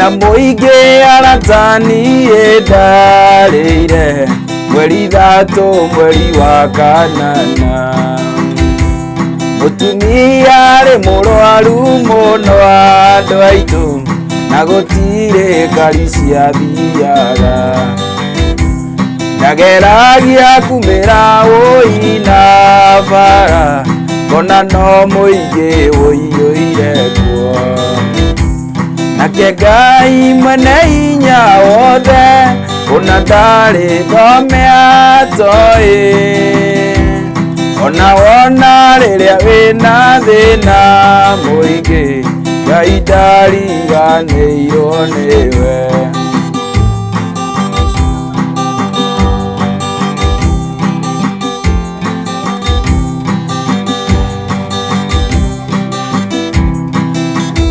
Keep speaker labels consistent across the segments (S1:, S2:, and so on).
S1: Thĩna mũingĩ aratani ĩndarĩire mweri 3 mweri wa 8. Mũtumia arĩ mũrwaru mũno andũ aitũ na gũtirĩ ngari ciathiaga. Ndageragia kumĩra wũi na bara ngona no mũingĩ ũiyũire kuo. Nake Ngai mwene hinya wothe ona ndarĩ thome atoĩ. Ona wona rĩrĩa wĩna thĩna mũingĩ Ngai ndariganĩirwo nĩwe.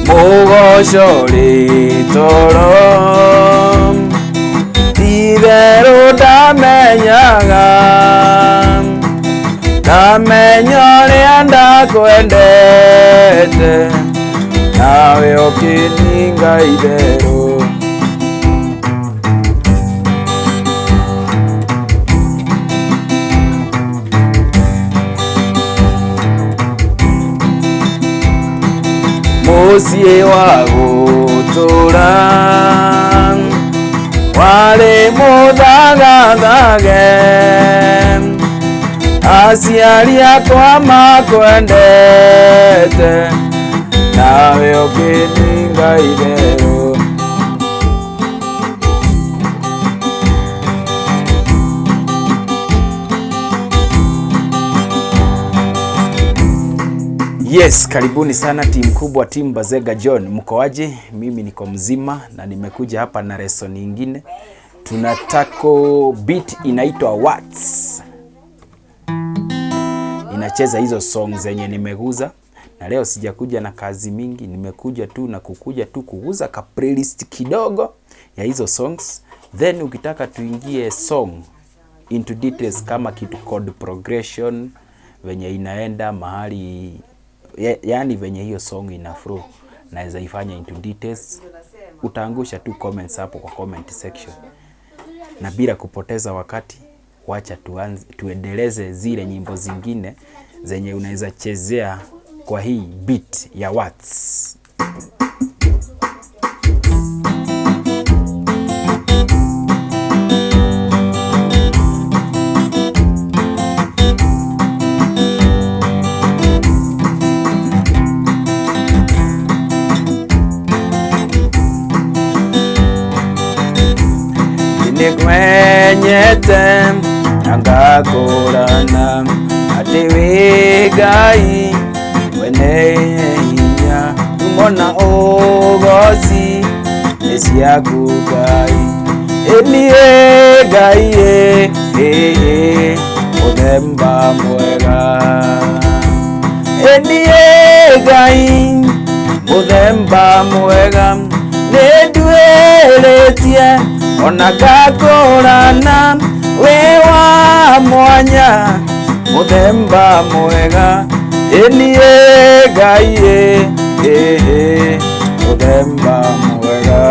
S1: Mũgoco rĩ toro ti-itherũ ndamenyaga, ndamenya ũrĩa ndakwendete nawe ũkĩninga itherũ. Mũciĩ wa gũtũra warĩ mũthagathage, aciari akwa makwendete nawe ũkĩninga itherũ. Yes, karibuni sana timu kubwa, timu Bazega John. Mko aje? Mimi niko mzima na nimekuja hapa na lesson nyingine. Tunatako beat inaitwa Watts. Inacheza hizo song zenye nimeguza. Na leo sijakuja na kazi mingi, nimekuja tu na kukuja tu kuguza ka playlist kidogo ya hizo songs. Then ukitaka tuingie song into details kama kitu chord progression, venye inaenda mahali, yani venye hiyo song ina flow, naweza ifanya into details. Utaangusha tu comments hapo kwa comment section. Na bila kupoteza wakati, wacha tuanze, tuendeleze zile nyimbo zingine zenye unaweza chezea kwa hii beat ya Watts. Nĩngwenyete na ngakũrana atĩ wĩ Ngai mwene hinya, ngumo na ũgoci nĩ ciaku Ngai. Ĩniĩ Ngai ĩ mũthemba mwega, ĩniĩ Ngai mũthemba mwega, nĩnduĩrĩtie ona ngakũrana wĩ wa mwanya mũthemba mwega. Ĩniĩ Ngai ĩ mũthemba mwega.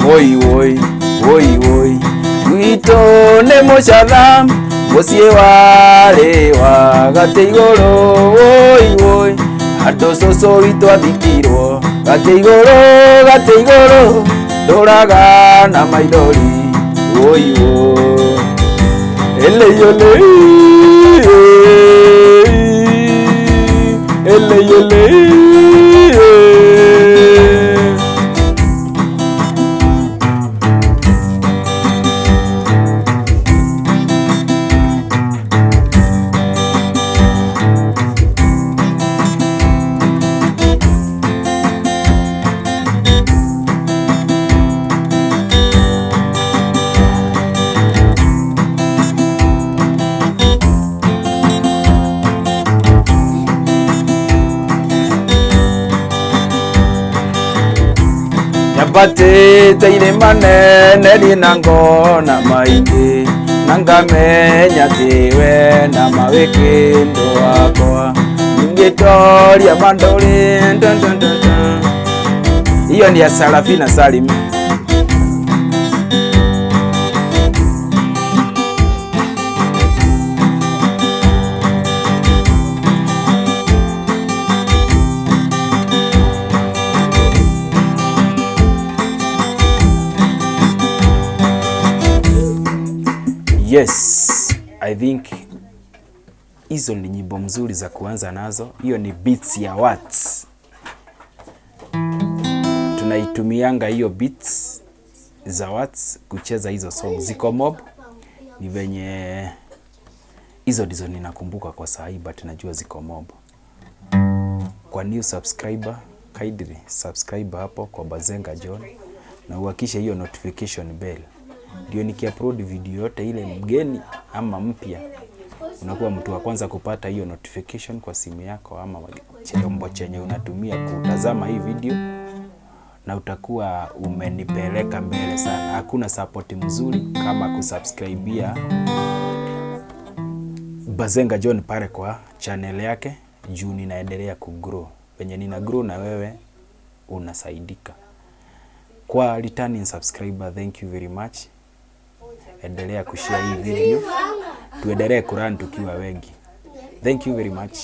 S1: Woi woi woi woi gwitũ nĩ mũcatha mũciĩ warĩ wa gatĩ igũrũ. Woi woi andũ cũcũ witũ athikirwo gatĩ igũrũ, gatĩ igũrũ ndũraga na maithori. Woi woi eleyole eleyole. Nyambatĩte irĩma nene niĩ na ngona maingĩ, Na ngamenya tiwe na mawikindo wakwa ngitoria mandori. Dun, dun, dun, dun. Hiyo ni ya Sarafina Salim. Yes, I think hizo ni nyimbo mzuri za kuanza nazo. Hiyo ni beats ya Watts. Tunaitumianga hiyo beats za Watts kucheza hizo song. Ziko mob, ni venye hizo ndizo ninakumbuka kwa saa hii, but najua ziko mob. Kwa new subscriber, kindly subscribe hapo kwa Bazenga John na uhakishe hiyo notification bell, ndio nikiupload video yote ile mgeni ama mpya, unakuwa mtu wa kwanza kupata hiyo notification kwa simu yako ama chombo chenye unatumia kutazama hii video, na utakuwa umenipeleka mbele sana. Hakuna support mzuri kama kusubscribia Bazenga John pale kwa channel yake, juu ninaendelea kugrow. Venye nina grow na wewe unasaidika. Kwa returning subscriber, thank you very much. Endelea kushare hii video, tuendelee kulearn tukiwa wengi. Thank you very much.